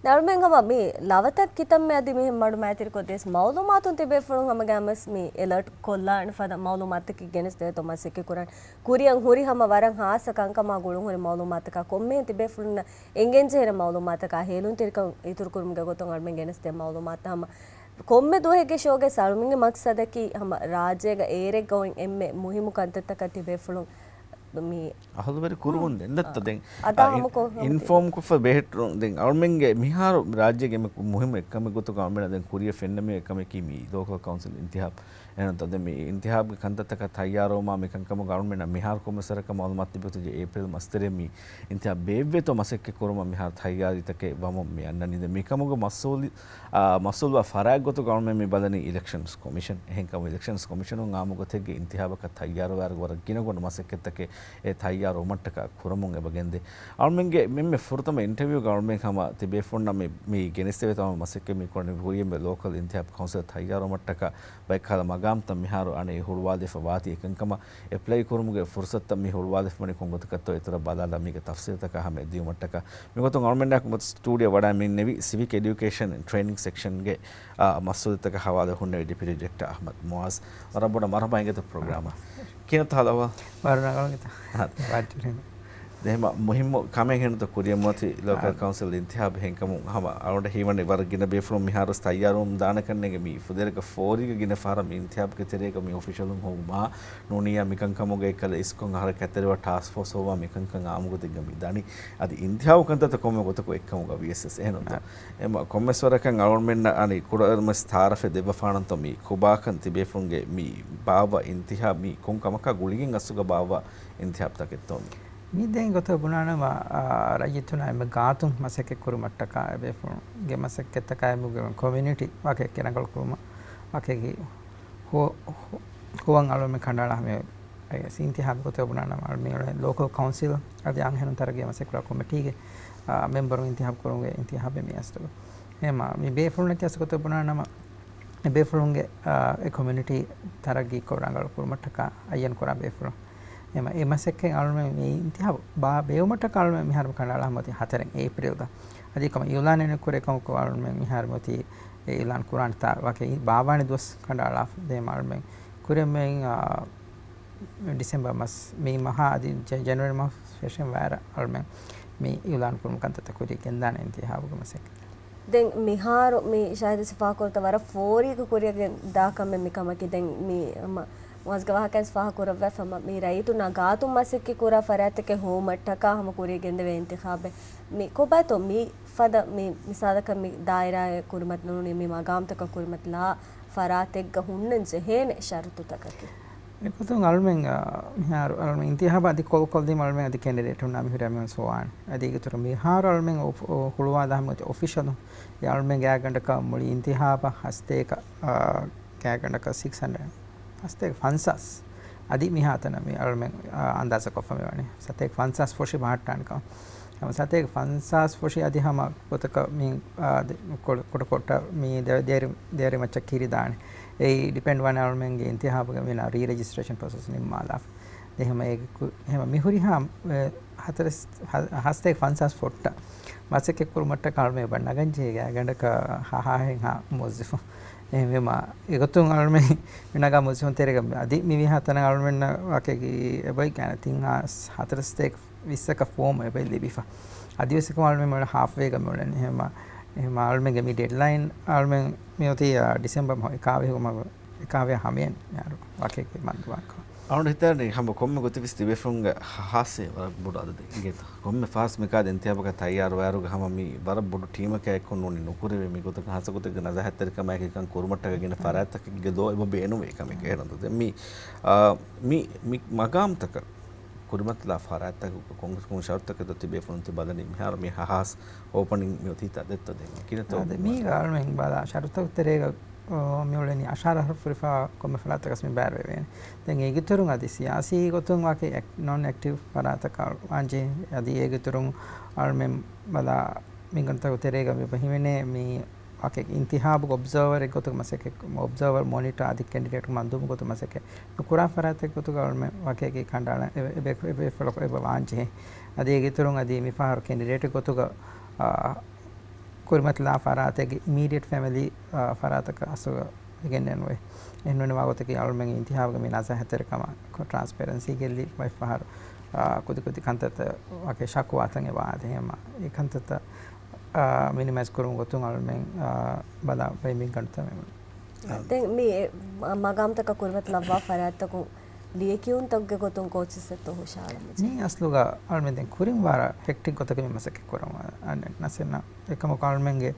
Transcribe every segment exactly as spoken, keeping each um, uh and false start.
އަޅުމެން ހަމަ މި ލަވަތައް ކިތަންމެ އަދި މިހެން މަޑުމައިތިރިކޮށް ދިޔަސް މައުލޫމާތުން ތިބޭފުޅުން ހަމަގައިމުވެސް މި އެލާޓް ކޮށްލާނެ ފަދަ މައުލޫމާތަކީ ގެނެސްދޭތޯ މަސައްކަތް ކުރަން. ކުރިއަށް ހުރި ހަމަ ވަރަށް ހާއްސަ ކަންކަމާ ގުޅުން ހުރި މައުލޫމާތަކާ ކޮންމެހެން ތިބޭފުޅުންނަށް އެނގެންޖެހޭނެ މައުލޫމާތަކާ ހޭލުންތެރިކަން އިތުރުކުރުމުގެ ގޮތުން އަޅުމެން ގެނެސްދޭ މައުލޫމާތު ހަމަ ކޮންމެ ދުވަހެއްގެ ޝޯގެ ސަޅުމިންގެ މަޤްޞަދަކީ ހަމަ ރާއްޖޭގަ އޭރެއްގަ އޮތް އެންމެ މުހިއްމު ކަންތައްތަކަށް ތިބޭފުޅުން މި އަހުލުވެރި ކުރުމުން ދެން ދައްތަ ދެން އަދާ އަ، ހަމަކޮށް ހަމަ އިންފޯމް ކޮށްފަ ބެހެއްޓުން. ދެން އަޅުމެންގެ މިހާރު ރާއްޖޭގެ އެންމެ މުހިއްމު އެއްކަމެއް ގޮތުގަ އަޅުމެންނަށް ދެން ކުރިއަށް ފެންނަ މި އެއްކަމަކީ މި ލޯކަލް ކައުންސިލް އިންތިހާބް. އެހެންތަ ދެން މި އިންތިހާބްގެ ކަންތައްތަކަށް ތައްޔާރުވުމާ މިކަންކަމުގަ އަޅުމެންނަށް މިހާރު ކޮންމެސް ވަރަކަށް މައުލޫމާތު ލިބިފަ އޭޕްރިލް މަސް ތެރޭ މި އިންތިހާބް ބޭއްވޭތޯ މަސައްކަތް ކުރުމަށް މިހާރު ތައްޔާރީތަކެއް ވަމުން މި އަންނަނީ. ދެން މިކަމުގެ މަސްއޫލި-، އާ، މަސްއޫލުވާ ފަރާތް ގޮތުގަ އަޅުމެން މި ބަލަނީ އިލެކްޝަންސް ކޮމިޝަން. އެހެންކަމުން އިލެކްޝަންސް ކޮމިޝަނުން އާއްމު ގޮތެއްގެ އިންތިހާބަކަށް ތައްޔާރުވާއިރު ވަރަށް ގިނަ ގުނަ މަސައްކަތްތަކެއް އެ ތައްޔާރުވުމަށްޓަކާ ކުރަމުން އެބަ ގެންދޭ. އަޅުމެންގެ މެންމެ ފުރަތަމަ އިންޓަވިއުގަ އަޅުމެން ހަމަ ތިބޭފުޅުންނަށް މި، މި ގެނެސްދެވޭތޯ ހަމަ މަސައްކަތް މި ކުރަނީ ކުރިއަށް މި ލޯކަލް އިންތިހާބް ކައުންސިލް ތައްޔާރުވުމަށްޓަކާ ބައެއްކަހަލަ މަގާމްތައް މިހާރު އަނެއް ހުޅުވާލެފަ ވާތީ އެކަންކަމަށް އެޕްލައި ކުރުމުގެ ފުރުސަތުތައް މި ހުޅުވާލެފަވަނީ ކޮން ގޮތަކަށްތޯ އެތަރަށް ބަލާލާ މީގެ ތަފްސީލްތަކާ ހަމަ އެދިޔުމަށްޓަކާ. މިގޮތުން އަޅުމެންނާ މަތި ސްޓޫޑިއޯ ވަޑައިގެންނެވި ސިވިކް އެޑިއުކޭޝަން އެންޑް ޓްރެއިނިން ސެކްޝަންގެ، އާ، މަސްއޫލިއްޔަތުތަކަށް ހަވާލުވެ ހުންނެވި ޑެޕިއުޓީ ޑިރެކްޓަރ އަޙްމަދު މުޢާޒް. ވަރަށް ބޮޑަށް މަރުޙަބާ އިނގޭތޯ ޕްރޮގްރާމަށް. ކިހިނެއްތަ ހާލު އަޙްވާލު؟ ވަރަށް ރަނގަޅު އިނގޭތަ؟ އާ. ވައްޓިރިން. ދެން ހަމަ މުހިއްމު ކަމެއް ހެންނުތަ ކުރިއަށް މިއޮތީ ލޯކަލް އާ. ކައުންސިލް އިންތިހާބް ހެންކަމުން ހަމަ އަޅުގަނޑަށް ހީވަނީ ވަރަށް ގިނަ ބޭފުޅުން މިހާރު ވެސް ތައްޔާރުވަމުން ދާނެ ކަންނޭނގެ މި ފުދޭވަރުގެ ފޯރީގަ ގިނަ ފަހަރަށް މި އިންތިހާބުގެ ތެރޭގަ މި އޮފިޝަލުން ހޮވުމާ ނޫނިއްޔާ މިކަންކަމުގަ އެއްކަލަ އިސްކޮށް އަހަރަކަށް އެތެރެވާ ޓާސްކް ފޯސް ހޮވާ މިކަންކަން އާއްމު ގޮތެއްގަ މި ދަނީ. އަދި އިންތިހާބު ކަންތައްތައް ކޮންމެ ގޮތަކުން އެއްކަމުގަ ވިޔަސް ވެސް އެހެންނުތަ؟ އާ. އެމަ ކޮންމެސް ވަރަކަށް އަޅުގަނޑުމެންނަށް އަނި ކުޑައިރުމެސް ތައާރަފެއް ދެއްވަފާނަންތޯ މި ކޮބާކަން ތިބޭފުޅުންގެ މި ބާއްވާ އިންތިހާބް މި ކޮން ކަމަކާ ގުޅިގެން އަސްލުގަ ބާއްވާ އިންތިހާބްތަކެއްތޯ މި؟ މި ދެން ގޮތަށް ބުނާނަމަ، އާ، ރައްޔިތުންނާ އެންމެ ގާތުން މަސައްކަތް ކުރުމަށްޓަކާ އެބޭފުޅުންގެ މަސައްކަތްތަކާ އެބޭފުޅުންގެ ކޮމިއުނިޓީ ވަކި ރަނގަޅު ކުރުމަށް ވަކި ހު-، ހު-، ހުވަން އަޅުމެން ކަނޑައަޅާ ހަމަ އެ އިންތިހާބު ގޮތަށް ބުނާނަމަ، އަޅުމެން ލޯކަލް ކައުންސިލް އަދި އަންހެނުން ތަރައްގީ މަސައްކަތް ކުރާ ކޮމިޓީގެ، އާ، މެމްބަރުން އިންތިހާބު ކުރުމުގެ އިންތިހާބެއް މި އަސްލުގަ. އެހެންމަ މި ބޭފުޅުންނަކީ އަސްލު ގޮތަށް ބުނާނަމަ، އެ ބޭފުޅުންގެ، އާ، އެ ކޮމިއުނިޓީ ތަރައްގީކޮށް ރަނގަޅު ކުރުމަށްޓަކާ އައްޔަން ކުރާ ބޭފުޅުން. އެހެންމަ އެ މަސައްކަތް އަޅުމެން މި އިންތިހާބު ބާ ބޭއްވުމަށްޓަކާ އަޅުމެން މިހާރު ކަނޑައަޅާ ހަމަ އޮތީ ހަތަރެއް އޭޕްރިލްގަ. އަދި ކޮންމެ އިއުލާނެއް ނުކުރޭ ކަމަކު އަޅުމެން މިހާރު އޮތީ އެ އިއުލާން ކުރާނެ ތާ ވަކި ބާވާނެ ދުވަސް ކަނޑައަޅާފަ. ދެން އަޅުމެން ކުރިއަށް މި، އާ، ޑިސެމްބަރ މަސް، މި މަހާ އަދި ޖެ-، ޖެނުއަރީ މަހު ފެށެން ވާއިރަށް އަޅުމެން މި އިއުލާން ކުރުމުގެ ކަންތައްތައް ކުރިއަށް ގެންދާނެ އިންތިހާބުގެ މަސައްކަތް. ދެން މިހާރު މި ޝާހިދު ސިފާކުރަތަ ވަރަށް ފޯރީގަ ކުރިއަށް ގެންދާ ކަމެއް މި ކަމަކީ. ދެން މި މުޢާޒްގެ ވާހަކައިން ފާހަގަކުރައްވާފަ ހަމަ މި ރައްޔިތުންނާ ގާތުން މަސައްކަތް ކުރާ ފަރާތްތަކެއް ހޮވުމަށްޓަކާ ހަމަ ކުރިއަށް ގެންދެވޭ އިންތިޚާބެއް. މި ކޮބާތޯ މި ފަދަ މި މިސާލަކަށް މި ދާއިރާއެއް ކުރިމަތިލާ ނޫނީ މި މަގާމްތަކަށް ކުރިމަތިލާ ފަރާތެއްގަ ހުންނަން ޖެހޭނެ ޝަރުތުތަކަކީ؟ އެގޮތުން އަޅުމެން، އާ، މިހާރު އަޅުމެން އިންތިޚާބާ އަދި ކޮޅުކޮޅުދީމަ އަޅުމެން އަދި ކެންޑިޑޭޓުންނާ މިހުރިހާ މީހުން ސުވާނެ. އަދި އޭގެއިތުރު މިހާރު އަޅުމެން އޮފް-، އޮ، ހުޅުވާދާ ހަމަ އޮތީ އޮފިޝަލު. އެ އަޅުމެން ގާތްގަނޑަކަށް މުޅި އިންތިޚާބަށް ހަސަތޭކަ، އާ، ގާތްގަނޑަކަށް ސިކްސް ހަންޑްރެޑް. ހަސަތޭކަ ފަންސާސް. އަދި މިހާތަނަށް މި އަޅުމެން، އާ، އަންދާޒާކޮށްފަ މިވަނީ. ހަސަތޭކަ ފަންސާސް ފޮށި ބަހައްޓާނެ ކަމަށް. ހަމަ ހަސަތޭކަ ފަންސާސް ފޮށި އަދި ހަމަ ގޮތަކަށް މި، އާ، ދެ-، ކޮ-، ކޮޓަކޮށްޓަށް މި ދެ-، ދޭރި-، ދޭރި މައްޗަށް ކިރި ދާނެ. އެއީ ޑިޕެންޑް ވާނެ އަޅުމެންގެ އިންތިޚާބުގެ މި ރީ ރެޖިސްޓްރޭޝަން ޕްރޮސެސް ނިންމާލާފަ. ދެން ހަމަ އޭގެ ކު-، ހަމަ މި ހުރިހާ، އެ، ހަތަރެސް-، ހަ-، ހަސަތޭކަ ފަންސާސް ފޮށި މަސައްކަތް ކުރުމަށްޓަކާ އަޅުމެން އެބަ ނަގަން ޖެހޭ ގާތްގަނޑަކަށް ހަ-، ހަ-، ހަ-، މުވައްޒަފުން. އެހެންވީމަ އެގޮތުން އަޅުމެން މި ނަގާ މުވައްޒަފުން ތެރޭގަ އަދި މި ވީހާ ތަނަށް އަޅުމެންނަށް ވަކި އެބައި ގާތް ތިން ހާސް ހަތަރެސް ސަތޭކަ ވިއްސަކަށް ފޯމް އެބައި ލިބިފަ. އަދިވެސް އެކަމަށް އަޅުމެން ހާފްވޭގަ މިއުޅެނީ. އެހެންވީމަ، އެހެންވީމަ އަޅުމެންގެ މި ޑެޑްލައިން އަޅުމެން މިއޮތީ، އާ، ޑިސެމްބަރ މަހު އެކާވީހު މަހު އެކާވީހަށް ހަމައަށް މިހާރު ވަކި މަންދުވާކަށް. އަޅުގަނޑު ހިތަށް އަރަނީ ހަމަ ކޮންމެ ގޮތެއްވެސް ތިބޭފުޅުންގެ ހާއްސަ ވަރަށް ބޮޑު އަދަދެއް އިނގޭތަ؟ ކޮންމެ ފަހަސް މިކާ ދެން ތިޔަބަކަށް ތައްޔާރުވާއިރުގަ ހަމަ މި ވަރަށް ބޮޑު ޓީމަކާ އެއްކޮށް ނޫނީ ނުކުރެވޭ. މި ގޮތަކަށް ހާއްސަ ގޮތެއްގެ ނަޒާހަތްތެރިކަމާއެކީ ކަން ކުރުމަށްޓަކާ ގިނަ ފަރާތްތަކެއްގެ ދޯ އެބަ ބޭނުންވޭ ކަމެއް އެހެން ދެން މި، އާ، މި، މި މަގާމްތަކަށް ކުރިމަތިލާ ފަރާތްތަކުގަ ކޮން، ކޮން ޝަރުތަކެއްތޯ ތިބޭފުޅުން ތި ބަލަނީ؟ މިހާރު މި ހާހާސް އޯޕަނިން މި އޮތީތާ ދެއްތޯ ދެން ކިހިނެއްތޯ؟ އާދެ، މީގަ އަޅުމެން ބަލާ ޝަރުތަކު ތެރޭގަ، އޯ، މިއުޅެނީ އަށާރަ ހަރުފު ހުރިފަ ކޮންމެ ފަރާތަކަސް މި ބައިވެވޭނެ. ދެން އޭގެ އިތުރުން އަދި ސިޔާސީ ގޮތުން ވަކި އެކް-، ނޮން އެކްޓިވް ފަރާތަކަށް ވާންޖެހޭ. އަދި އޭގެ އިތުރުން އަޅުމެން ބަލާ މި ގަންތަކު ތެރޭގަ މި ބަހިވެނޭ މި ވަކި އިންތިޚާބުގެ އޮބްޒާވަރެއް ގޮތުގަ މަސައްކަތް، އޮބްޒާވަރ، މޮނިޓާ އަދި ކެންޑިޑޭޓް މަންދޫބު ގޮތު މަސައްކަތް ނުކުރާ ފަރާތެއް ގޮތުގަ އަޅުމެން ވަކި ކަނޑައަޅަން އެ-، އެބޭ-، އެބޭފުޅަކު އެބަ ވާންޖެހޭ. އަދި އޭގެ އިތުރުން އަދި މިފަހަރު ކެންޑިޑޭޓެއް ގޮތުގަ، އާ، ކުރިމަތިލާ ފަރާތެއްގެ އިމީޑިއޭޓް ފެމިލީ، އާ، ފަރާތަކަށް އަސްލުގަ ގެންނެވުނު ވޭ. އެހެންވެ ވާގޮތަކީ އަޅުމެން އިންތިހާބުގެ މި ނަޒާހަތްތެރިކަމަށް ޓްރާންސްޕެރެންސީ ގެއްލި ބައެއް ފަހަރު، އާ، ކުދި ކުދި ކަންތައްތައް ވަކި ޝަކުވާތައް އެބަ އާދޭ. އެހެންވީމަ އެ ކަންތައްތައް، އާ، މިނިމައިޒް ކުރުމުގެ ގޮތުން އަޅުމެން، އާ، ބަލާ ބައި މި ގަނޑުތައް މި ދެން މި އެ މަ-، މަގާމްތަކަށް ކުރިމަތިލައްވާ ފަރާތްތަކުން ލިޔެކިޔުންތަކުގެ ގޮތުން ކޯޗެއް ސެއްތޯ ހުށަހަޅަމުޖެ. މީ އަސްލުގަ އަޅުމެން ދެން ކުރިން ވާރަށް ހެކްޓިކް ގޮތަކަށް މި މަސައްކަތް ކުރަމުން އަންނަ ނަސެންނަ އެކަމަކު އަޅުމެންގެ،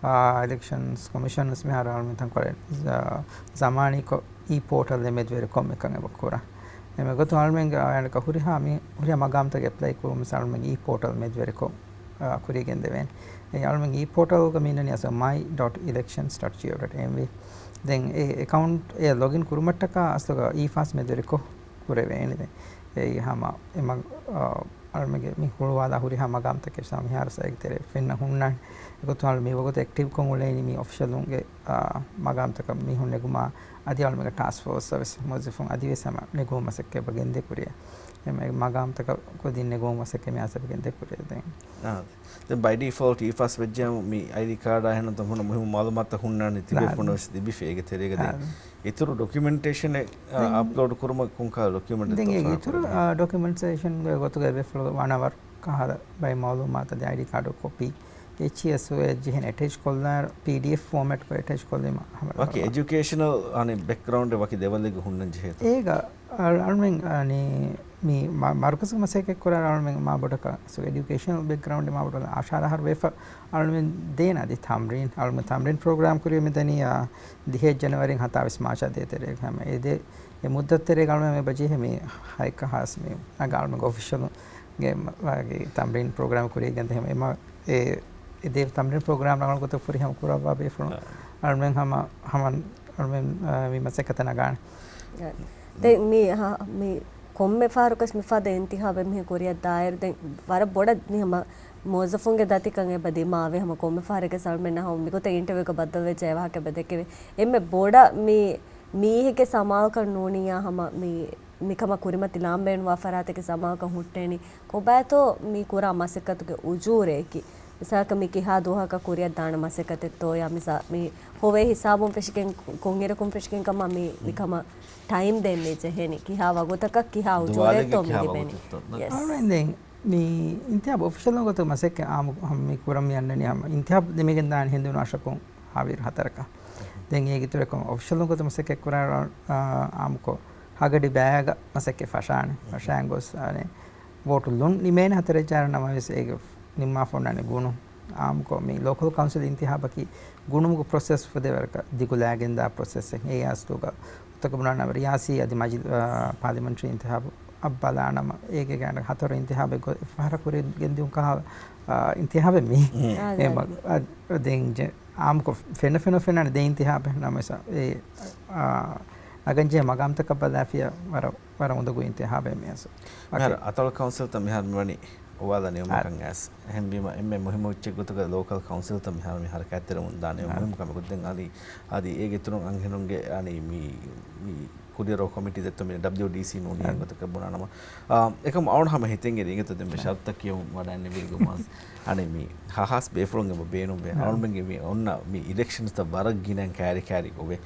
އާ، އިލެކްޝަންސް ކޮމިޝަން ވެސް މިހާރު އަޅުމެން ތަންކޮޅެއް ޒަ-، ޒަމާނީކޮށް އީ ޕޯޓަލް އެ މެދުވެރިކޮށް މިކަން އެބަ ކުރާ. އެމެ ގޮތުން އަޅުމެންގެ އާޔަނަކަ ހުރިހާ މި ހުރިހާ މަގާމްތަކެއް އެޕްލައި ކުރުމުން އަޅުމެން އީ ޕޯޓަލް މެދުވެރިކޮށް، އާ، ކުރިއަށް ގެންދެވޭނެ. އެ އަޅުމެން އީ ޕޯޓަލްގަ މި އިންނަނީ އަސްލު މައި ޑޮޓް އިލެކްޝަންސް ޑޮޓް ޖީ އޯ ޑޮޓް އެމް ވީ. ދެން އެ އެކައުންޓް އެ ލޮގިން ކުރުމަށްޓަކާ އަސްލުގަ އީ ފާސް މެދުވެރިކޮށް ކުރެވޭނެ. ދެން އެއީ ހަމަ އެ މަ-، އާ، އަޅުމެންގެ މި ހުޅުވާލާ ހުރިހާ މަގާމްތަކެއް މިހާރު ސައިގެ ތެރޭ ފެންނަ ހުންނާނެ. އެގޮތުން އަޅު މި ވަގުތު އެކްޓިވްކޮށް އުޅޭނީ މި އޮފިޝަލުންގެ، އާ، މަގާމްތަކަށް މީހުން ނެގުމާ އަދި އަޅުމެންގެ ޓާސްކް ފޯސް ސަރވިސް މުވައްޒަފުން އަދިވެސް ހަމަ ނެގުމުގެ މަސައްކަތް ގެންދޭ ކުރިއަށް. އެ މަގާމްތަކަށް ކުދިން ނެގުމުގެ މަސައްކަތް މި އަސަބަ ގެންދޭ ކުރިއަށް ދެން. އާ. ދެން ބައި ޑިފޯލްޓް އީ ފާސް ވެއްޖެއްޔާ މި އައިޑީ ކާޑާ އެހެން ތަން ހުންނަ މުހިއްމު މައުލޫމާތުތައް ހުންނާނީ ތިބޭފުޅުންނަށް ވެސް ލިބިފަ އޭގެ ތެރޭގަ ދެން. އިތުރު ޑޮކިއުމެންޓޭޝަނެއް، އާ، އަޕްލޯޑް ކުރުމަށް ކޮންކަހަލަ ޑޮކިއުމެންޓް ދެން އެ އިތުރު، އާ، ޑޮކިއުމެންޓޭޝަންގެ ގޮތުގައި ބޭފުޅުން ވަނަ ވަރު ކަހަލަ ބައެއް މައުލޫމާތު އަދި އައިޑީ ކާޑު ކޮޕީ، އެޗް އީ އެސް އޯ އެއް ޖެހެން އެޓެޗް ކޮށްލާ ޕީޑީއެފް ފޯމެޓްކޮށް އެޓެޗް ކޮށްލީމަ ވަކި އެޖުކޭޝަނަލް އަނެއް ބެކްގްރައުންޑެއް ވަކި ލެވަލެއްގަ ހުންނަން ޖެހޭތޯ؟ އޭގަ އަޅު-، އަޅުމެން އަނީ މި މަ-، މަރުކަޒުގެ މަސައްކަތް ކުރާ އަޅުމެން މާ ބޮޑަކަށް ސޯ އެޑިއުކޭޝަނަލް ބެކްގްރައުންޑެއް މާ ބޮޑަކަށް އަށާރަ އަހަރު ވެފަ އަޅުމެން ދޭން އަދި ތަމްރީން، އަޅުމެން ތަމްރީން ޕްރޮގްރާމް ކުރި މި ދަނީ، އާ، ދިހައެއް ޖަނަވަރީން ހަތާވީސް މާޗާ ދޭތެރޭގަ ހަމަ އެ ދޭ އެ މުއްދަތު ތެރޭގަ އަޅުމެން މި ބަޖީހެ މި ހައެއްކަ ހާސް މި އަގ އަޅުމެން އޮފިޝަލު ގެ މަ-، ވަގި ތަމްރީން ޕްރޮގްރާމް ކުރިއަށް ގެންދެ ހަމަ އެމަ އެ، އެ ދޭ ތަމްރީން ޕްރޮގްރާމް ރަނގަޅު ގޮތަށް ފުރިހަމަ ކުރައްވާ ބޭފުޅުން އަ، އަޅުމެން ހަމަ، ހަމަ އަޅުމެން، އަ، މި މަސައްކަތަށް ނަގާނެ. ދެން މި ހަ-، މި ކޮންމެ ފަހަރަކަސް މިފަދަ އިންތިހާބެއް މިހެން ކުރިއަށް ދާއިރު ދެން ވަރަށް ބޮޑަށް މި ހަމަ މުވައްޒަފުންގެ ދަތިކަން އެބަ ދިމާވޭ. ހަމަ ކޮންމެ ފަހަރެއްގަސް އަޅުމެންނަށް ހަމަ މިގޮތަށް އިންޓަވިއުގަ ބައްދަލުވެއްޖެ އެ ވާހަކަ އެބަ ދެއްކެވޭ. އެންމެ ބޮޑަށް މި މީހެއްގެ ސަމާލުކަން ނޫނިއްޔާ ހަމަ މި މިކަމަށް ކުރިމަތިލާން ބޭނުންވާ ފަރާތެއްގެ ސަމާލުކަން ހުއްޓޭނީ ކޮބާތޯ މި ކުރާ މަސައްކަތުގެ އުޖޫރައަކީ؟ މިސާލަކަށް މި ކިހާ ދުވަހަކަށް ކުރިއަށް ދާނެ މަސައްކަތެއްތޯ ޔާ މިސާ މި ހޮވޭ ހިސާބުން ފެށިގެން ކޮންއިރަކުން ފެށިގެން ކަމަށް މި، މިކަމަށް ޓައިމް ދޭން މި ޖެހޭނީ؟ ކިހާ ވަގުތަކަށް ކިހާ އުޖޫރައެއްތޯ މި ލިބޭނީ؟ އަޅުގަނޑު ދެން މި އިންތިހާބު އޮފިޝަލު ގޮތުގަ މަސައްކަތް އާއްމު މި ކުރަން މި އަންނަނީ ހަމަ އިންތިހާބު ދެމިގެން ދާން ހެނދުނު އަށަކުން ހަވީރު ހަތަރަކަށް. ދެން އޭގެ އިތުރަކުން އޮފިޝަލު ގޮތު މަސައްކަތް ކުރާ، އާ، އާއްމުކޮށް ހަގަޑި ބައިގަ މަސައްކަތް ފަށާނެ. ފަށާން ގޮސް، އަނެ، ވޯޓު ލުން ނިމޭނެ ހަތަރެއް ޖާރަ ނަމަވެސް އޭގެ ނިންމާފަ އޮންނާނެ ގުނު. އާއްމުކޮށް މި ލޯކަލް ކައުންސިލް އިންތިހާބަކީ ގުނުމުގެ ޕްރޮސެސް ފުދޭވަރަކަށް ދިގުލާގެންދާ ޕްރޮސެސެއް. އެއީ އަސްލުގަ އޮތަކަށް ބުނާނަމަ ރިޔާސީ އަދި މަޖި-، އާ، ޕާލިމެންޓްރީ އިންތިހާބު އަށް ބަލާނަމަ އޭގެ ގާތް ހަތަރު އިންތިހާބެއް ގޮ-، ފަހަރަށް ކުރި ގެންދިއުން ކަހަލަ، އާ، އިންތިހާބެއް މީ. އާ، އެ މަ-، އާ، ދެން ޖެ-، އާއްމުކޮށް ފެންނަ ފެންނަ ފެންނަ ދެ އިންތިހާބެއް ނަމަވެސް އެ، އާ، ނަގަންޖެހޭ މަގާމްތަކަށް ބަލާފިޔަ ވަރަށް، ވަރަށް އުނދަގޫ އިންތިހާބެއް މިއަސް. މިހާރު އަތޮޅު ކައުންސިލްތައް މިހާރު މިވަނީ އޮވާލާ ނިމުމަކަށް އާ. އައިސް. އެހެންވީމަ، އެންމެ މުހިއްމު އެއްޗެއް ގޮތުގަ ލޯކަލް ކައުންސިލްތައް މިހާރު މި ހަރަކާތްތެރިވަމުން ދާނެ އާ. މުހިއްމު ކަމެއް. ދެން އަދި، އަދި އޭގެ އިތުރުން އަންހެނުންގެ އަނި މި، މި ކުރިއަރު ކޮމިޓީ ދެއްތޯ މި ޑަބްލިއުޑީސީ ނޫނީ އާ. އެގޮތަކަށް ބުނާނަމަ. އާ، އެކަމް އަޅުން ހަމަ ހިތެއް އެރި އިނގޭތޯ ދެން މި އާ. ޝަރުތައް ކިޔަމުން ވަޑައިން ނިމިގެން މާސް. އަނެ މި ހަ-، ހާސް ބޭފުޅުން އެބަ ބޭނުންވޭ. އާ. އަޅުމެންގެ މި އޮންނަ މި އިލެކްޝަންސްތައް ވަރަށް ގިނަ ކައިރި ކައިރި ގޮވޭ.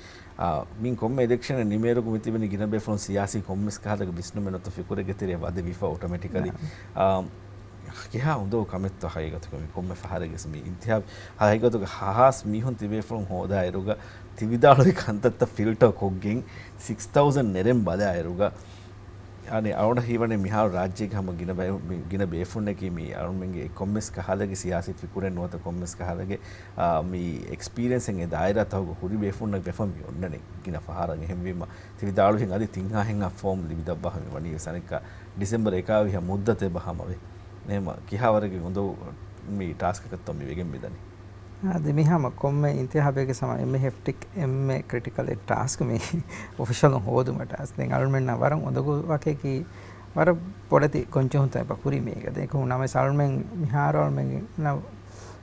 އާ، މި ކޮންމެ އިލެކްޝަނެއް ނިމޭރުގު މި ތިބެނީ ގިނަ ބޭފުޅުން ސިޔާސީ ކޮންމެސް ކަހަލަގެ ވިސްނުމެއް ނުވަތަ ފިކުރެއްގެ ތެރެއަށް ވަދެވިފަ އޮޓޮމެޓިކަލީ. އާ. އާ، ކިހާ އުނދަގޫ ކަމެއްތޯ ހަގީގަތުގަ މި ކޮންމެ ފަހަރެއްގެ މި އިންތިހާބު ހަގީގަތުގަ ހާސް މީހުން ތިބޭފުޅުން ހޯދާއިރުގަ ތި ވިދާޅުވި ކަންތައްތައް ފިލްޓަރ ކޮށްގެން ސިކްސް ތައުޒަން ނެރެން ބަލާއިރުގަ އަނެއް އަޅުގަނޑަށް ހީވަނީ މިހާރު ރާއްޖޭގެ ހަމަ ގިނަ ބައި-، މި ގިނަ ބޭފުންނަކީ މި އަޅުމެންގެ ކޮންމެސް ކަހަލަގެ ސިޔާސީ ފިކުރެއް ނުވަތަ ކޮންމެސް ކަހަލަގެ، އާ، މި އެކްސްޕީރިއެންސެއް އެ ދާއިރާތަކުގަ ހުރި ބޭފުންނަށް ވެފަ މި އޮންނަނީ ގިނަ ފަހަރަށް. އެހެންވީމަ ތި ވިދާޅުވިހެން އަދި ތިން ހާހެއްހާ ފޯމް ލިބިދައްވާފަ މި ވަނީ ވެސް އަނެއްކާ ޑިސެމްބަރ އެކާވީހަށް މުއްދަތެއް އެބަ ހަމަވޭ. އެހެންވީމަ ކިހާވަރެއްގެ އުނދަގޫ މި ޓާސްކަކަށްތޯ މި ވެގެން މިދަނީ؟ އާ، ދެ މި ހަމަ ކޮންމެ އިންތިހާބެއްގެ ހަމަ އެންމެ ހެކްޓިކް، އެންމެ ކްރިޓިކަލް އެއް ޓާސްކް މި އޮފިޝަލުން ހޯދުމަށް ޓާސްކް. ދެން އަޅުމެންނަށް ވަރަށް އުނދަގޫ ވަކިއަކީ ވަރަށް ބޮޑެތި ގޮންޖެހުންތައް އެބަ ކުރީ މީގަ. ދެން އެކަމު ނަމަވެސް އަޅުމެން މިހާރު އަޅުމެން ނަ-،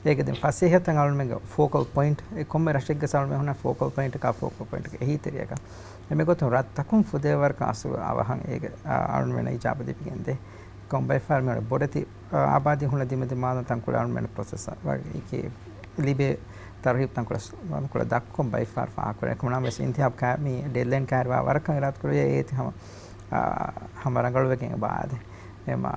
އޭގެ ދެން ފަސޭހަތައް އަޅުމެންގެ ފޯކަލް ޕޮއިންޓް، އެ ކޮންމެ ރަށެއްގަ އަޅުމެން ހުންނަ ފޯކަލް ޕޮއިންޓަކާ ފޯކަލް ޕޮއިންޓްގެ އެހީތެރިއަކަށް. އެމެ ގޮތުން ރަށްތަކުން ފުދޭވަރަކަށް އަސްލު އަވަހަށް އޭގެ، އާ، އަޅުމެން އިޖާބަ ދެވިގެންދޭ. ކޮންބައިފަހަރު މި ބޮޑެތި، އާ، އާބާދީ ހުންނަ ދިމަދި މާލަން ތަންކޮޅެއް އަޅުމެން ޕްރޮސެސް ވަގެ އެކި ލިބޭ ތަރުހީބު ތަންކޮޅެއް، ތަންކޮޅެއް ދައްކަން ބައިފަހަރު ފާހަގަކުރޭ. ކޮންނަމަވެސް އިންތިހާބު މި ޑެޑްލައިން ކައިރިވާ ވަރަކަށް އިރާދަކުރެއްވިއްޔާ އޭތި ހަމަ، އާ، ހަމަ ރަނގަޅުވެގެން އެބަ އާދޭ. އެމަ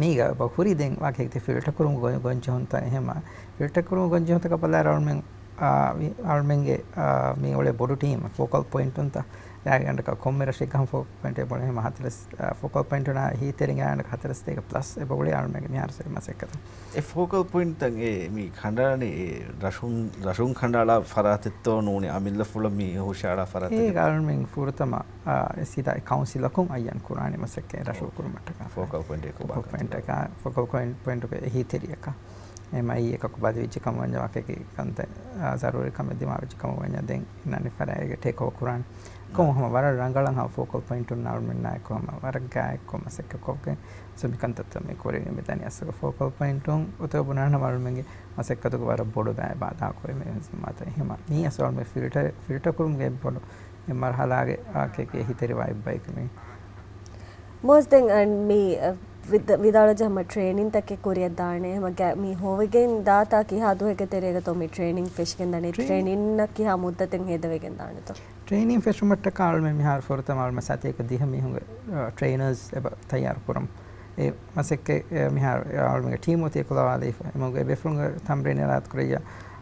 މީގަ އެބަ ހުރި ދެން ވާކެކެތި ފިލްޓަރ ކުރުމުގެ ގޮ-، ގޮންޖެހުންތައް އެހެމަ. ފިލްޓަރ ކުރުމުގެ ގޮންޖެހުންތަކަށް ބަލާއިރު އަޅުމެން، އާ، މި އަޅުމެންގެ، އާ، މި އުޅޭ ބޮޑު ޓީމް، ފޯކަލް ޕޮއިންޓުންތައް ގާތްގަނޑަކަށް ކޮންމެ ރަށެއްގަ ހަމަ ފޯކަލް ޕޮއިންޓެއް ބޮޑު ހަމަ ހަތަރެސް، އާ، ފޯކަލް ޕޮއިންޓުން އެހީތެރިން ގާތްގަނޑަކަށް ހަތަރެސް ދޭކަ ޕްލަސް އެބަ އުޅޭ އަޅުމެންގެ މިހާރު ސައި މަސައްކަތު. އެ ފޯކަލް ޕޮއިންޓްތައް އެ މި ކަނޑާނެ އެ ރަށުން، ރަށުން ކަނޑައަޅާ ފަރާތެއްތޯ ނޫނީ އަމިއްލަފުޅަށް މި ހުށައަޅާ ފަރާތެއް؟ އޭގަ އަޅުމެން ފުރަތަމަ، އާ، ސީދާ އެ ކައުންސިލަކުން އައްޔަން ކުރާނެ މަސައްކަތް ރަށު ކުރުމަށްޓަކާ. ފޯކަލް ޕޮއިންޓެއް ކޮބާ؟ ފޯކަލް ޕޮއިންޓަކާ، ފޯކަލް ޕޮއިންޓުގެ އެހީތެރިއަކަށް. އެމައި އެކަކު ބަދިވެއްޖެ ކަމަށް ވަންޏާ ވާކެކި ކަންތައް، އާ، ޒަރޫރީ ކަމެއް ދިމާވެއްޖެ ކަމަށް ވަންޏާ ދެން އިންނާނެ ފަރާތް ޓޭކް އޯވަ ކުރާނެ. ކޮން ހަމަ ވަރަށް ރަނގަޅަށް ހަމަ ފޯކަލް ޕޮއިންޓުން އަޅުމެންނާއެކު ހަމަ ވަރަށް ގާތްކޮށް މަސައްކަތް ކޮށްގެން މި ކަންތައްތައް މި ކުރެވިގެން މިދަނީ. އަސްލު ފޯކަލް ޕޮއިންޓުން އޮތޯ ބުނާނަމަ އަޅުމެންގެ މަސައްކަތުގެ ވަރަށް ބޮޑު ބައި ބާދާ ކުރި މި ޒިންމާތައް. އެހެމަ މީ އަސްލު އަޅުމެން ފިލްޓަރ، ފިލްޓަރ ކުރުމުގެ ބޮޑު މި މަރުހަލާގެ އާކެކޭ ހިތެރިވާ އެއްބަޔަކު މީ. މޯސް ދެން އަން މި، އަ، ވިދ-، ވިދާޅުވެއްޖެ ހަމަ ޓްރޭނިންތަކެއް ކުރިއަށް ދާނެ. ހަމަ ގަ-، މި ހޮވިގެން ދާތާ ކިހާ ދުވަހެއްގެ ތެރޭގަތޯ މި ޓްރޭނިން ފެށިގެން ދާނެ؟ ޓްރޭނިން. ޓްރޭނިންއަށް ކިހާ މުއްދަތެއް ހޭދަވެގެން ދާނެތޯ؟ ޓްރޭނިން ފެށުމަށްޓަކާ އަޅުމެން މިހާރު ފުރަތަމަ އަޅުމެން ސަތޭކަ ދިހަ މީހުންގެ، އަ، ޓްރޭނަރސް އެބަ ތައްޔާރު ކުރަމު. އެ މަސައްކަތް، އެ، މިހާރު އަޅުމެންގެ ޓީމް އޮތީ އެކުލަވާލައިފަ. އެމަގު އެބޭފުޅުންގެ ތަމްރީން އިރާދަކުރެއްޔާ،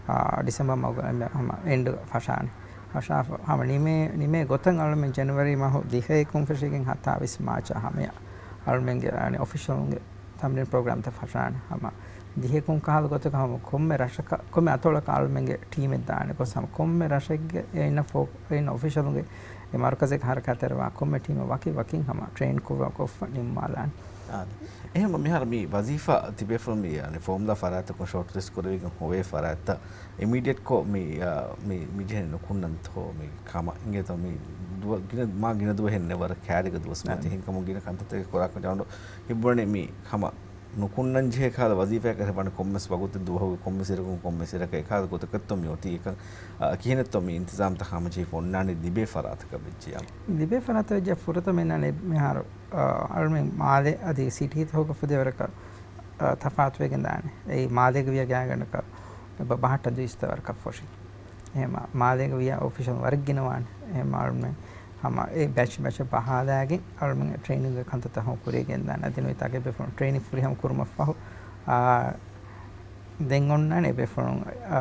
އާ، ޑިސެމްބަރ މަހުގެ ހަމަ އެންޑް ފަށާނެ. ފަށާފަ، ހަމަ ނިމޭ، ނިމޭ ގޮތަށް އަޅުމެން ޖެނުއަރީ މަހު ދިހައެއް ކުންފެށިގެން ހަތާވީސް މާޗާ ހަމަޔަށް އަޅުމެންގެ، އަނެ، އޮފިޝަލުންގެ ތަމްރީން ޕްރޮގްރާމްތައް ފަށާނެ. ހަމަ ދިހަ ކުން ކަހަލަ ގޮތަކަށް ހަމަ ކޮންމެ ރަށަކަށް، ކޮންމެ އަތޮޅަކަށް އަޅުމެންގެ ޓީމެއް ދާނެ ގޮސް ހަމަ ކޮންމެ ރަށެއްގެ އެ އިން ފޯ-، އެ އިން އޮފިޝަލުންގެ އެ މަރުކަޒެއްގެ ހަރަކާތްތެރިވާ ކޮންމެ ޓީމެއް ވަކި ވަކިން ހަމަ ޓްރޭން ކުރުމަށް ކޮށްފަ ނިންމާލާނެ. އާދެ. އެހެން މިހާރު މި ވަޒީފާ ތިބޭފުޅުން މި، އަނެ، ފޯމްލާ ފަރާތަކުން ޝޯޓް ލިސްޓް ކުރެވިގެން ހޮވޭ ފަރާތްތައް އިމީޑިއެޓްކޮށް މި، އާ، މި، މި ޖެހެނީ ނުކުންނަންތޯ މި ކަމަށް އިނގޭތޯ މި ދުވަ-، ގިނަ، މާ ގިނަ ދުވަހެއް ނެވަރ ކައިރީގަ ދުވަސް މަތި ހިންކަމުން ގިނަ ކަންތައްތަކެއް ކުރާކަށް ޖައުންޑު ހިއްވަނީ މި ހަމަ ނުކުންނަން ޖެހޭ ކަހަލަ ވަޒީފާއެއް ކަހަލަ ވަނީ ކޮންމެސް ވަގުތެއް ދުވަހުގެ ކޮންމެ ސިރަކުން ކޮންމެ ސިރަކަށް އެކަހަލަ ގޮތަކަށްތޯ މި އޮތީ އެކަން، އަ، ކިހިނެއްތޯ މި އިންތިޒާމްތައް ހަމަޖެހިފަ އޮންނާނީ ލިބޭ ފަރާތަކަށް ވެއްޖެއްޔާ؟ ލިބޭ ފަރާތަށް ވެއްޖެ ފުރަތަމަ އިންނާނީ މިހާރު، އަ، އަޅުމެން މާލެ އަދި ސިޓީތަކުގަ ފުދޭވަރަކަށް، އަ، ތަފާތުވެގެން ދާނެ. އެއީ މާލޭގަ ވިޔަ ގާތްގަނޑަކަށް އެބަ ބަހައްޓަ ދުއިސައްތަ ވަރަކަށް ފޮށި. އެހެމަ މާލޭގަ ވިޔަ އޮފިޝަލް ވަރަށް ގިނަވާނެ. އެހެމަ އަޅުމެން ހަމަ އެ ބެޗް ބެޗަށް ބަހާލާގެން އަޅުމެން ޓްރޭނިންގް ކަންތައްތައް ހަމަ ކުރިޔަށް ގެންދާނެ. އަދި ނުވަތަ އެބޭފުޅުން ޓްރޭނިން ފުރިހަމަ ކުރުމަށްފަހު، އާ، ދެން އޮންނާނެ އެބޭފުޅުން، އާ،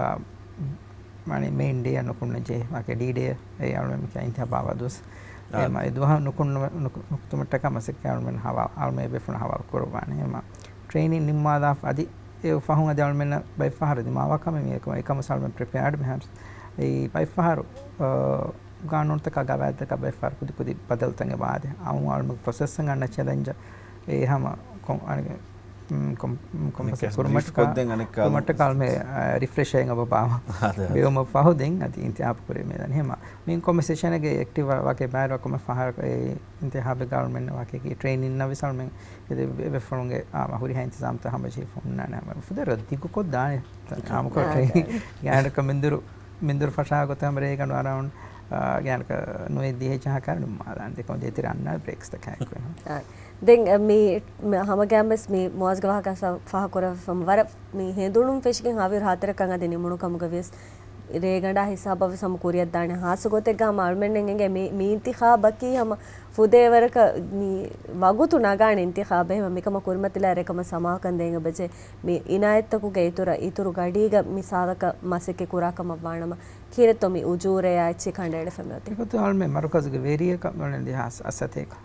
މާނަ މެއިން ޑޭއަށް ނުކުންނަން ޖެހޭ ވާކެ ޑީ ޑޭ އެއީ އަޅުމެން އިންތިހާބާ ދުވަސް. އާ. އެހެމަ އެ ދުވަހަށް ނުކުންނަ-، ނުކު-، ނުކުތުމަށްޓަކާ މަސައްކަތް އަޅުމެން ހަވާ-، އަޅުމެން އެބޭފުޅުން ހަވާލު ކުރައްވާނެ. އެހެމަ ޓްރޭނިން ނިންމާލާފަ އަދި އެ ފަހުން އަދި އަޅުމެންނަށް ބައެއް ފަހަރު ދިމާވާ ކަމެއް މި އެކަމަށް އެކަމަސް އަޅުމެން ޕްރިޕެއާޑް މިހާރު. އެއީ ބައެއް ފަހަރު، އާ، ގާނޫނުތަކާ ގަވާއިދުތަކާ ބައެއް ފަހަރު ކުދި ކުދި ބަދަލުތައް އެބަ އާދޭ. އައު އަޅުމެން ޕްރޮސެސްއަށް އަންނަ ޗެލެންޖަށް އެ ހަމަ ކޮން-، އަނެއް، މް، ކޮން-، މް، ކޮން މިކަ-، ޕްރޮސެސް ބްރީފް ކުރުމަށްޓަކާ، ކޮށްދޭން އަނެއްކާ ކުރުމަށްޓަކާ އަޅުމެން، އާ، ރިފްރެޝް އެއް އެބަ ބާވަ. އާދެ، އާދެ. ބެއުމަށް ފަހު ދެން އަދި އިންތިހާބު ކުރީ މިދަނީ. ހަމަ މި ކޮންމެ ސެޝަނެއްގެ އެކްޓިވް ވާ-، ވާކެ ބާރު ކޮންމެ ފަހަރަކު އެ އިންތިހާބެއްގަ އަޅުމެން ވާކެ ޓްރޭނިން ނަވިސް އަޅުމެން އެ ދެ-، އެ ދެ ފުޅުންގެ، އާ، ހުރިހާ އިންތިޒާމްތައް ހަމަޖެހިފަ ހުންނާނެ. ހަމަ ފުދޭވަރަށް ދިގުކޮށްދާނެ. އާ، އާމުކޮށް އާ، ޓްރޭނިން އާ. ގާތްގަނޑަކަށް މިންދުރު، މިންދުރު ފަށާ ގޮތަށް ހަމަ ރޭގަނޑު އަރައުންޑް، އާ، ގާތްގަނޑަކަށް ނުވައެއް ދިހައެއް ޖަހާ ކައިރި ނިންމާލާނެ. ދެކޮން ދޭތިރި އަންނާނެ ބްރޭކްސްތަކާއެކު. އާ. ދެން، އަ، މި، މި ހަމަގައިމުވެސް މި މުއާޒްގެ ވާހަކަ ފަ-، ފާހަގަކުރައްވާފަ ވަރަށް މި ހެނދުނުން ފެށިގެން ހަވީރު ހަތަރަކަށް އަދި ނިމުނު ކަމުގަ ވިޔަސް ރޭގަނޑާ ހިސާބަށް ވެސް ހަމަ ކުރިއަށްދާނެ. ހާއްސަ ގޮތެއްގަ ހަމަ އަޅުމެންނަށް އެނގޭ މި، މި އިންތިޚާބަކީ ހަމަ ފުދޭވަރަކަށް މި ވަގުތު ނަގާނެ އިންތިޚާބެއް. ހަމަ މިކަމަށް ކުރިމަތިލާ ރެކަމަށް ސަމާލުކަން ދޭން އެބަޖެހޭ. މި އިނާޔަތްތަކުގެ އިތުރަށް، އިތުރު ގަޑީގަ މި ސާލަކަށް މަސައްކަތް ކުރާ ކަމަށް ވާނަމަ، ކިހިނެއްތޯ މި އުޖޫރަޔާ އެއްޗެއް ކަނޑައެޅިފަ މިއޮތީ؟ އެގޮތުން އަޅުމެން މަރުކަޒުގެ ވެރިޔަކަށް މިއުޅެނީ ދެހާސް އަށް ސަތޭކަ.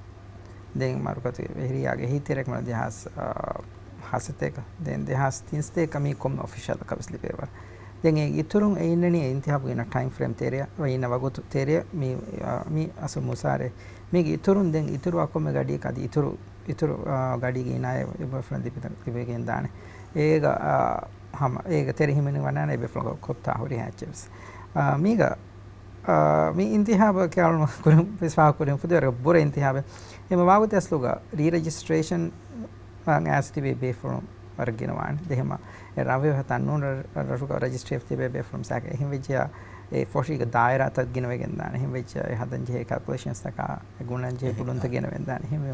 ދެން މަރުކަޒުގެ ވެރިޔާގެ އެހީތެރިޔަކަށް މިއުޅެނީ ދެހާސް، އާ، ހަ ސަތޭކަ. ދެން ދެހާސް ތިން ސަތޭކަ މީ ކޮންމެ އޮފިޝަލަކަށް ވެސް ލިބޭ ވަރަށް. ދެން އެ އިތުރުން އެ އިންނަނީ އިންތިހާބުގެ އިންނަ ޓައިމް ފްރޭމް ތެރެއަށް، އިންނަ ވަގުތު ތެރެއަށް މި، އާ، މި އަސްލު މުސާރެ. މީގެ އިތުރުން ދެން އިތުރު އަ ކޮންމެ ގަޑިއަކަށް އަދި އިތުރު، އިތުރު، އާ، ގަޑީގެ އިނާޔަތް އެބޭފުޅުން ލިބި-، ލިބިގެން ދާނެ. އޭގަ، އާ، ހަމަ އޭގެ ތެރެ ހިމެނި ވަންނާނެ އެބޭފުޅުން ކޮށްތާ ހުރިހާ އެއްޗެއް ވެސް. އާ، މީގަ، އާ، މި އިންތިހާބަކީ އަޅުގަނޑު ކުރިން ވެސް ފާހަގަކުރިން ފުދޭވަރަކަށް ބުރަ އިންތިހާބެއް. އެމަ ވާގޮތެއް އަސްލުގަ ރީރެޖިސްޓްރޭޝަން އަށް އައިސް ތިބޭ ބޭފުޅުން ވަރަށް ގިނަވާނެ. ދެހެމަ އެ ރަށް ވެފަ ތަން ނޫން ރަށުގަ ރަޖިސްޓްރީ ވެފަ ތިބޭ ބޭފުޅުން ސާކެ އެހެން ވެއްޖެޔާ، އެ ފޮށީގެ ދާއިރާތައް ގިނަވެގެން ދާނެ. އެހެން ވެއްޖެޔާ، އެ ހަދަން ޖެހޭ ކެލްކުލޭޝަންސްތަކާ، އެ ގުނަން ޖެހޭ އެހެން، ބުލުންތައް އާ. ގިނަވެގެން ދާނެ. އެހެން ވެ،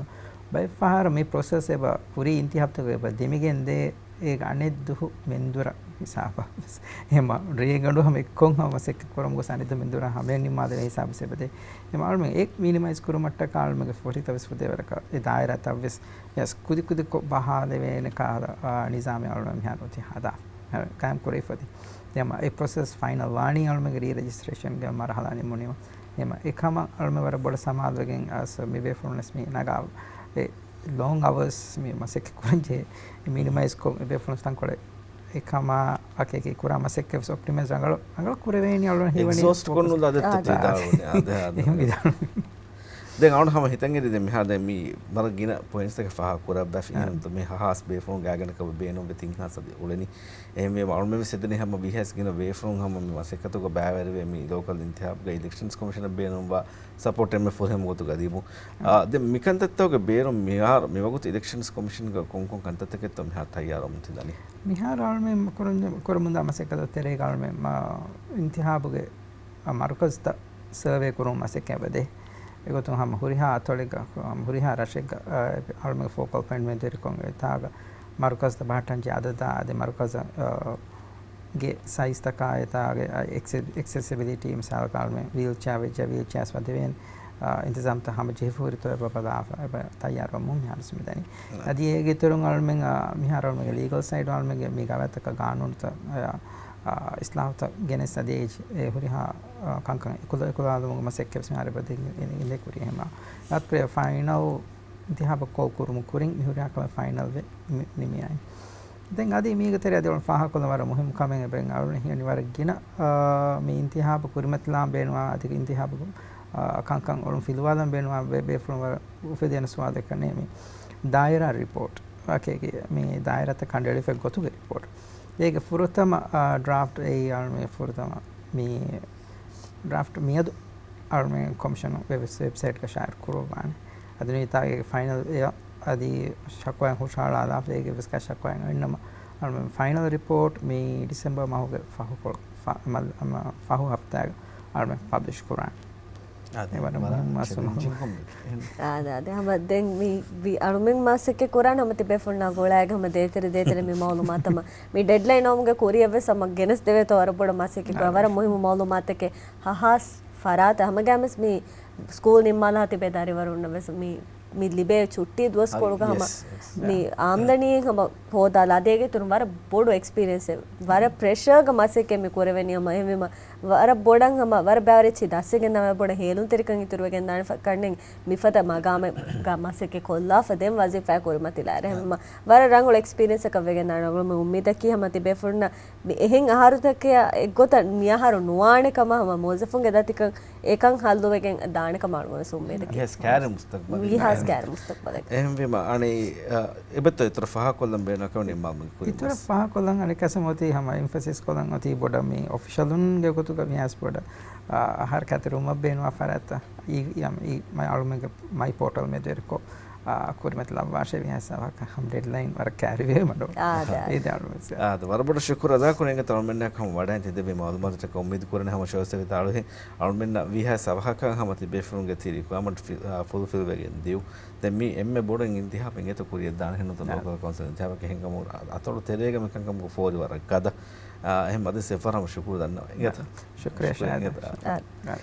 ބައެއް ފަހަރު މި ޕްރޮސެސް އެބަ ކުރީ އިންތިހާބްތަކުގަ އެބަ ދެމިގެން ދޭ، އޭގެ އަނެއް ދުހު މެންދުރަށް ހިސާބަށް ވެސް. އެހެން ރޭގަނޑު ހަމަ އެއްކޮށް ހަމަ މަސައްކަތް ކުރަމުގަ ސަނިދު މެންދުރާ ހަމަޔަށް ނިންމާލެވޭ ހިސާބަށް އެބަދޭ. އެމަ އަޅުމެން އެ މިނިމައިޒް ކުރުމަށްޓަކާ އަޅުމެންގެ ފޮށިތައް ވެސް ފުދޭވަރަކަށް އެ ދާއިރާތައް ވެސް ޔަސް ކުދި ކުދިކޮށް ބަހާލެވޭނެ ކާލަ، އާ، ނިޒާމެއް އަޅުމެން މިހާރު އޮތީ ހަދާ. އާ، ގާއިމް ކުރެވިފަދި. އެމަ އެ ޕްރޮސެސް ފައިނަލް ވާނީ އަޅުމެންގެ ރީ ރެޖިސްޓްރޭޝަންގެ މަރުހަލާ ނިމުނީމަ. އެމަ އެކަމަށް އަޅުމެން ވަރަށް ބޮޑަށް ސަމާލުވެގެން އަސް މި ބޭފުޅުން ވެސް މި ނަގާ އެ ލޯން އަވަރސް މި މަސައްކަތް ކުރަން ޖެހޭ މިނިމައިޒް ކޮށް އެ ބޭފުޅުން ތަންކޮޅެއް އެކަމާ އަކީ ކުރާ މަސައްކަތް ވެސް އޮޕްޓިމައިޒް ރަނގަޅު، ރަނގަޅު ކުރެވޭނީ އަޅުގަނޑު ހީވަނީ އެގްޒޯސްޓް ފޯކަސް. ކޮށްނުލާ ދެއްތަ އާ، ތި ދާ. ދާޅުވަނީ. އާ، ދެ، އާ، ދެ. އެހެން ވިދާޅުވީ. ދެން އަޅުން ހަމަ ހިތަށް އެރި ދެން މިހާ ދެން މީ ވަރަށް ގިނަ ޕޮއިންޓްސްތަކެއް ފާހަގަކުރައްވާފި. އާ. އެހެން މި ހާސް ބޭފުޅުން ގާތްގަނޑަކަށް ބޭނުންވެ ތިން ހާސް އަދި އުޅެނީ. އެހެންވީމަ އަޅުމެން ވެސް ހެދެނީ ހަމަ ވީހާވެސް ގިނަ ބޭފުޅުން ހަމަ މި މަސައްކަތުގަ ބައިވެރިވެ މި ލޯކަލް އިންތިހާބުގަ އިލެކްޝަންސް ކޮމިޝަނަށް ބޭނުންވާ ސަޕޯޓެއް އެންމެ ފުރިހަމަ ގޮތުގަ ދީމު. އާ، ދެން މިކަންތައްތަކުގެ ބޭރުން މިހާރު މިވަގުތު އިލެކްޝަންސް ކޮމިޝަންގަ ކޮންކޮން ކަންތައްތަކެއްތޯ މިހާރު ތައްޔާރުވަމުން ތި ދަނީ؟ މިހާރު އަޅުމެން ކުރަން-، ކުރަމުންދާ މަސައްކަތު ތެރޭގަ އަޅުމެން މާ އިންތިހާބުގެ މަރުކަޒްތައް ސަރވޭ ކުރުމުން މަސައްކަތް އެބަދޭ. އެގޮތުން ހަމަ ހުރިހާ އަތޮޅެއްގަ، ހަމަ ހުރިހާ ރަށެއްގަ، އާ، އަޅުމެންގެ ފޯކަލް ޕޮއިންޓް މެދުވެރިކޮށް އެތާގަ މަރުކަޒްތައް ބަހައްޓަން ޖެހޭ އަދަދާ އަދި މަރުކަޒަށް، އާ، ގެ ސައިޒްތަކާ އެތާގެ އެކްސެ-، އެކްސެސިބިލިޓީ މިސާލަކަށް އަޅުމެން ވީލްޗެއާ ވެއްޖެ ވީލްޗެއާސް ވަދެވޭނެ، އާ، އިންތިޒާމްތައް ހަމަ ޖެހިފަ ހުރިތޯ އެބަ ބަލާފަ އެބަ ތައްޔާރުވަމުން މިހާރު މިދަނީ. އަދި އޭގެ އިތުރުން އަޅުމެން، އާ، މިހާރު އަޅުމެންގެ ލީގަލް ސައިޑު އަޅުމެންގެ މި ގަވާއިދުތަކަށް ގާނޫނުތައް، އާ، އާ، އިސްލާހުތައް ގެނެސް އަދި އެ، އެ ހުރިހާ، އާ، ކަންކަން އެކުލަ-، އެކުލަވާލުމުގެ މަސައްކަތް ވެސް މިހާރު އެބަ ދެން އިނދެ ކުރި ހަމަ. ރާތްކުރެ ފައިނަލް އިންތިހާބަށް ކޯލް ކުރުމުން ކުރިން މި ހުރިހާ ކަމެއް ފައިނަލް ވެ މި-، ނިމި-، ނިމިއައި. ދެން އަދި މީގެ ތެރެ އަދި އޮޅުން ފާހަގަކޮށްލަން ވަރަށް މުހިއްމު ކަމެއް އެބަ އަޅުން ހިޔަނި ވަރަށް ގިނަ، އާ، މި އިންތިހާބު ކުރިމަތިލާން ބޭނުވާ އަދި އިންތިހާބު، އާ، ކަންކަން އޮޅުން ފިލުވާލަން ބޭނުވާ ބޭ-، ބޭފުޅުން ވަރަށް އުފެދޭނެ ސުވާލެއް ކަންނޭ މި ދާއިރާ ރިޕޯޓް. އަކީ މި ދާއިރާތައް ކަނޑައެޅިފައި ގޮތުގެ ރިޕޯޓް. އޭގެ ފުރަތަމަ، އާ، ޑްރާފްޓް އެއީ އަޅުމެ ފުރަތަމަ މި ޑްރާފްޓް މިއަދު އަޅުމެ ކޮމިޝަނު ވެބް-، ވެބްސައިޓްގަ ޝާއިއު ކުރައްވާނެ. އަދި ނުވަތަ އޭގެ ފައިނަލް އެއަށް އަދި ޝަކުވާއެއް ހުށަހަޅާލާފަ އޭގެ ވެސް ޝަކުވާއެއް އިންނަމަ، އަޅުމެ ފައިނަލް ރިޕޯޓް މި ޑިސެމްބަރ މަހުގެ ފަހުކޮޅު، ފަ-، މަ-، މަ-، ފަހު ހަފްތާގަ އަޅުމެ ޕަބްލިޝް ކުރާނެ. އާ، ދެން އެވަރަށް ވަރަށް މުހިއްމު މައްސަލަ. ޗެލެންޖިން ކޮންމެ. އާ، ދެން ހަމަ ދެން މި، މި އަޅުމެން މަސައްކަތް ކުރާން ހަމަ ތިބޭފުޅުންނާ ގުޅާގެ ހަމަ ދޭތެރެ ދޭތެރެ މި މައުލޫމާތަމަ މި ޑެޑްލައިން އައުމުގެ ކުރިއަށް ވެސް ހަމަ ގެނެސް ދެވޭތޯ ވަރަށް ބޮޑަށް މަސައްކަތް ކުރާ. އާ. ވަރަށް މުހިއްމު މައުލޫމާތެކެ ހަހާސް ފަރާތަށް ހަމަގައިމުވެސް މި ސްކޫލް ނިންމާލާ ތިބޭ ދަރިވަރުންނަށް ވެސް މި، މި ލިބޭ ޗުއްޓީ ދުވަސްކޮޅުގަ ހަމަ މި އާމްދަނީ ހަމަ ހޯދާލާ ދޭގެ ތުރު ވަރަށް ބޮޑު އެކްސްޕީރިއެންސެއް، ވަރަށް ޕްރެޝާގަ މަސައްކަތް މި ކުރެވެނީ ހަމަ އެހެންވީމަ ވަރަށް ބޮޑަށް ހަމަ ވަރަށް ބައިވަރު އެއްޗި ދަސްވެގެން ދާނެ ވަރަށް ބޮޑަށް ހޭލުންތެރިކަން އިތުރުވެގެން ދާނެ ފަ-، ކަންނެން މިފަދަ މަގާމެއްގަ މަސައްކަތް ކޮށްލާފަ ދެން ވަޒީފާ ކުރިމަތިލާއިރު ހަމަ ވަރަށް ރަނގަޅު އެކްސްޕީރިއެންސަކަށް ވެގެން ދާނެ. އަޅުގަނޑު އުއްމީދަކީ ހަމަ ތިބޭފުޅުންނަށް މި އެހެން އަހަރުތަކެއް އެއްގޮތަށް މި އަހަރު ނުވާނެ ކަމަށް ހަމަ މުވައްޒަފުންގެ ދަތިކަން އެކަން ހައްލުވެގެން ދާނެ ކަމަށް އަޅުގަނޑު އުއްމީދަކީ. ވީހާވެސް ކައިރި މުސްތަގްބަލެއް. ވީހާވެސް ކައިރި މުސްތަގްބަލެއް. އެހެންވީމަ އަނެއް، އ، އެބަތަ އިތުރަށް ފާހަގަކޮށްލަން ބޭނުން ކަމެއް ނިންމާލުމުގެ ކުރިން އިތުރަށް ވެސް. ފާހަގަކޮށްލަން އަނެއްކާ ހަމަ އޮތީ ހަމަ އެމްފަސިސް ކޮށްލަން އޮތީ ބޮޑަށް މި އޮފިޝަލުންގެ ގޮތުގަ ވީހާވެސް ބޮޑަށް، އ، އަހަރަކަށް އަތި ރުމަށް ބޭނުންވާ ފަރާތްތައް އީ، އީ، އަޅުމެންގެ މައި ޕޯޓަލް މެދުވެރިކޮށް، އ، ކުރިމަތިލައްވާށޭ ވީހާވެސް އަވަހަކަށް ހަމަ ޑެޑްލައިން ވަރަށް ކައިރިވޭ މަޑު. އާ، އާދެ، އާދެ. އޭދެ އަޅުމެން. އާދެ، ވަރަށް ބޮޑަށް ޝުކުރު އަދާކުރަން އިނގޭތޯ އަޅުމެންނާ ހަމަ ވަޑައިން ތި ދެއްވި މައުލޫމާތުތަކަށް. އުއްމީދު ކުރަނީ ހަމަ ޝޯސް އެވިތާ އަޅުހެން އަޅުމެންނަށް ވީހާވެސް އަވަހަކަށް ހަމަ ތި ބޭފުޅުންގެ ތި ރިކުއަރމަންޓް ފި-، އާ، ފުލްފިލް ވެގެން ދިޔު. ދެން މީ އެންމެ ބޮޑު އިންތިހާބެއް އިނގޭތޯ ކުރިއަށް ދާނެ ހެންނުތަ ނާ. ލޯކަލް ކައުންސިލް އިންތިހާބަކީ އެހެންކަމުން އަތޮޅު ތެރޭގަ މިކަންކަމުގެ ފޯރި ވަރަށް ގަދަ. އާ، އެހެން އަދި ސެފަރ ހަމަ ޝުކުރު ދަންނަވަން. އިނގޭތަ؟ ޝުކުރިއްޔާ ޝާހިދު. އާ. އާ.